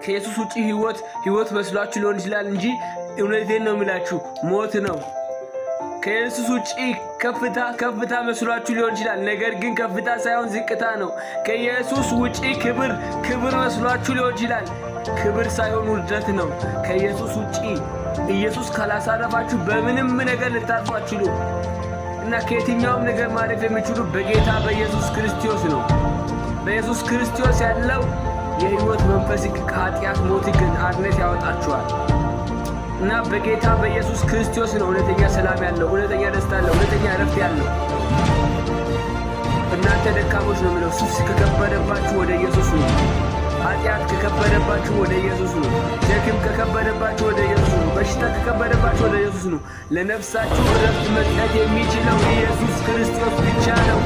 ከኢየሱስ ውጪ ህይወት ህይወት መስሏችሁ ሊሆን ይችላል እንጂ እውነቴን ነው የምላችሁ ሞት ነው። ከኢየሱስ ውጪ ከፍታ ከፍታ መስሏችሁ ሊሆን ይችላል፣ ነገር ግን ከፍታ ሳይሆን ዝቅታ ነው። ከኢየሱስ ውጪ ክብር ክብር መስሏችሁ ሊሆን ይችላል፣ ክብር ሳይሆን ውርደት ነው። ከኢየሱስ ውጪ ኢየሱስ ካላሳረፋችሁ በምንም ነገር ልታርፉ አትችሉ እና ከየትኛውም ነገር ማረፍ የሚችሉ በጌታ በኢየሱስ ክርስቶስ ነው። በኢየሱስ ክርስቶስ ያለው የህይወት መንፈስ ከኃጢአት ሞት ግን አርነት ያወጣችኋል። እና በጌታ በኢየሱስ ክርስቶስ ነው እውነተኛ ሰላም ያለው፣ እውነተኛ ደስታ ያለው፣ እውነተኛ እረፍት ያለው። እናንተ ደካሞች ነው የሚለው። ሱስ ከከበደባችሁ ወደ ኢየሱስ ነው። ኃጢአት ከከበደባችሁ ወደ ኢየሱስ ነው። ሸክም ከከበደባችሁ ወደ ኢየሱስ ነው። በሽታ ከከበደባችሁ ወደ ኢየሱስ ነው። ለነፍሳችሁ እረፍት መስጠት የሚችለው ኢየሱስ ክርስቶስ ብቻ ነው።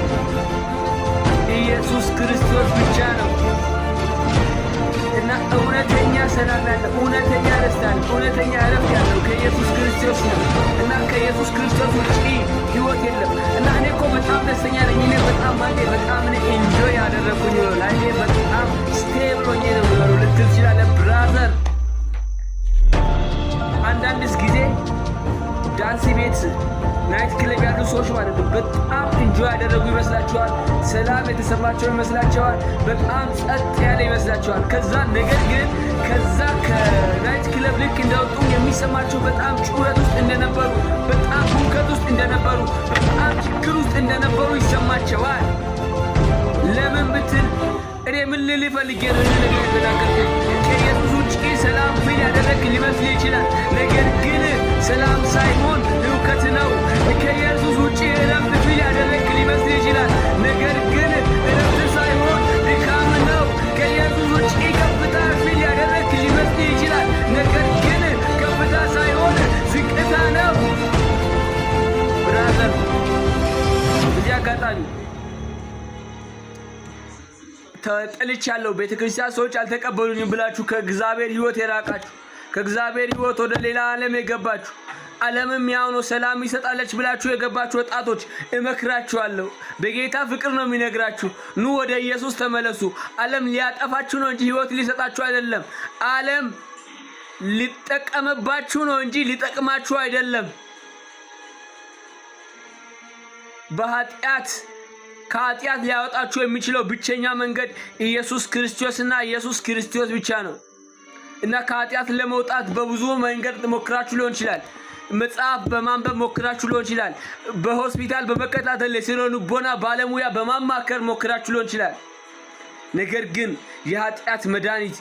ኢየሱስ ክርስቶስ ብቻ ነው። እና እውነተኛ ሰላም ያለው፣ እውነተኛ ደስታ ያለው፣ እውነተኛ እረፍት ያለው ከኢየሱስ ክርስቶስ ነው። እና ከኢየሱስ ክርስቶስ ውጪ ህይወት የለም። እና እኔ እኮ በጣም ደስተኛ ነኝ። እኔ በጣም ማለቴ በጣም እኔ enjoy ያደረግኩኝ ነው። Life ኤ በጣም stable ሆኜ ነው የምኖረው ልትል ትችላለህ brother። አንዳንድስ ጊዜ ዳንስ ቤት፣ night club ያሉ ሰዎች ማለት ነው በጣም enjoy ያደረጉ ይመስላችኋል። ሰላም የተሰማቸው ይመስላቸዋል። በጣም ጸጥ ያለ ይመስላቸዋል። ከዛ ነገር ግን ከዛ ከ night club ልክ እንደወጡ የሚሰማቸው በጣም ጩኸት ውስጥ እንደነበሩ፣ በጣም ሁከት ውስጥ እንደነበሩ፣ በጣም ችግር ውስጥ እንደነበሩ ይሰማቸዋል። ለምን ብትል እኔ ምን ልል ፈልጌ ነው ይህን ነገር የተናገርኩት? ከኢየሱስ ውጭ ሰላም feel ያደረግክ ሊመስል ይችላል። ነገር ግን ሰላም ሳይሆን ሁከት ነው። ከኢየሱስ ውጭ እረፍት feel ያደረግክ ሊመስል ይችላል። ነገር ግን እረፍት ሳይሆን ድካም ነው። ከኢየሱስ ውጭ ከፍታ feel ያደረግክ ሊመስል ይችላል። ነገር ግን ከፍታ ሳይሆን ዝቅታ ነው። Brother፣ በዚህ አጋጣሚ ተጠልቻለሁ፣ ቤተክርስቲያን ሰዎች አልተቀበሉኝም ብላችሁ ከእግዚአብሔር ሕይወት የራቃችሁ፣ ከእግዚአብሔር ሕይወት ወደ ሌላ ዓለም የገባችሁ፣ ዓለምም ያው ነው ሰላም ይሰጣለች ብላችሁ የገባችሁ ወጣቶች እመክራችኋለሁ። በጌታ ፍቅር ነው የምነግራችሁ። ኑ ወደ ኢየሱስ ተመለሱ። ዓለም ሊያጠፋችሁ ነው እንጂ ሕይወት ሊሰጣችሁ አይደለም። ዓለም ሊጠቀምባችሁ ነው እንጂ ሊጠቅማችሁ አይደለም። በኃጢአት ከኃጢአት ሊያወጣችሁ የሚችለው ብቸኛ መንገድ ኢየሱስ ክርስቶስና ኢየሱስ ክርስቶስ ብቻ ነው። እና ከኃጢአት ለመውጣት በብዙ መንገድ ሞክራችሁ ሊሆን ይችላል። መጽሐፍ በማንበብ ሞክራችሁ ሊሆን ይችላል። በሆስፒታል በመከታተል፣ የስነ ልቦና ባለሙያ በማማከር ሞክራችሁ ሊሆን ይችላል። ነገር ግን የኃጢአት መድኃኒት